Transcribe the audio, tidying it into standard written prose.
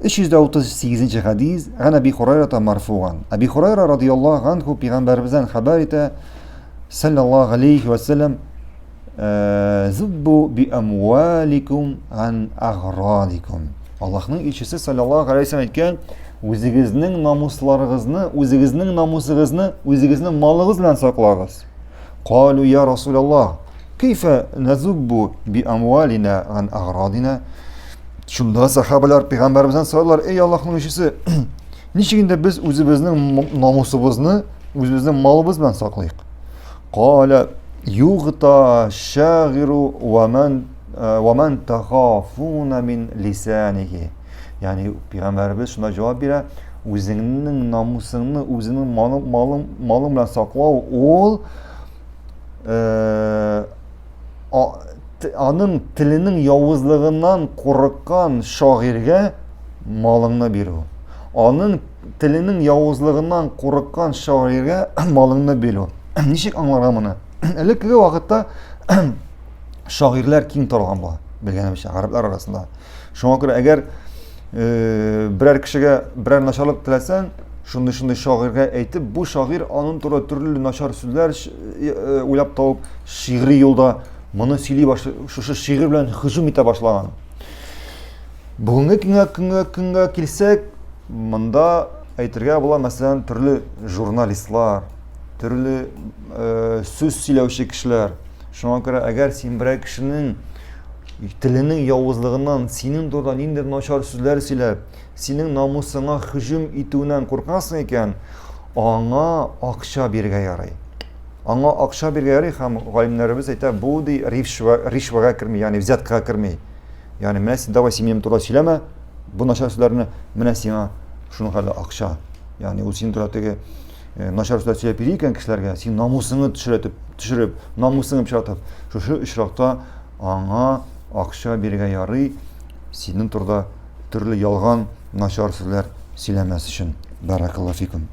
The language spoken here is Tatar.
338 хәдис, Ган Әби Хурайрата марфуган. Әби Хурайра радияллаһу анху пәйгамбәребездән хәбәр итә, саллаллаһу алейхи ва саллям, Зуббу би амваликум ан аградикум. Аллаһның илчесе саллаллаһу алейхи ва саллям әйткән, үзегезнең намусларыгызны, үзегезнең намусыгызны үзегезнең малыгыз белән саклагыз. Калу я Расулаллаһ, кайфа назуббу би амвалина ан аградина? Шунда сахабалар пәйгамбәребездән соралар, эй Аллаһның илчесе, ничек инде без үзебезнең намусыбызны үзебезнең малыбыз белән саклыйк? Каля югта шагиру ва ман ва ман тахафуна мин лисанихи. Ягъни пәйгамбәребез шунда җавап бирә, үзеңнең намусыңны, үзеңнең малың, малың, малың белән саклау ул э, аның теленең явызлыгыннан курыккан шагыйрьгә малыңны бирү. Аның теленең явызлыгыннан курыккан шагыйрьгә малыңны бирү. Ничек аңларга моны? Элеккеге вакытта шагыйрьләр киң таралган була, белгәнебезчә, гарәпләр арасында. Шуңа күрә әгәр э, берәр кешегә берәр начарлык теләсәң, шундый-шундый шагыйрьгә әйтеп, бу шагыйрь аның турында төрле начар сүзләр э, уйлап табып, шигъри юлда моны сөйли башлый, шушы шигырь белән һөҗүм итә башлаган. Бүгенге көнгә көнгә көнгә килсәк, монда әйтергә була, мәсәлән, төрле журналистлар, төрле э, сүз сөйләүче кешеләр. Шуңа күрә әгәр син берәр кешенең теленең явызлыгыннан синең турында ниндидер начар сүзләр сөйләп, синең намусыңа һөҗүм итүеннән куркасың икән, аңа акча бирергә ярый. Аңа акча бирергә ярый һәм галимнәребез әйтә, бу ди ришва, ришвага керми, ягъни взяткага керми. Ягъни менә син давай син минем турында сөйләмә, бу начар сүзләрне менә сиңа шуның хәтле акча. Ягъни ул синең турында теге э, начар сүзләр сөйләп йөри икән кешеләргә, син намусыңны төшерәтеп, төшереп, намусыңны пычратып, шушы очракта аңа акча бирергә ярый, синең турында төрле ялган, начар сүзләр сөйләмәс өчен. Баракаллаһу фикум.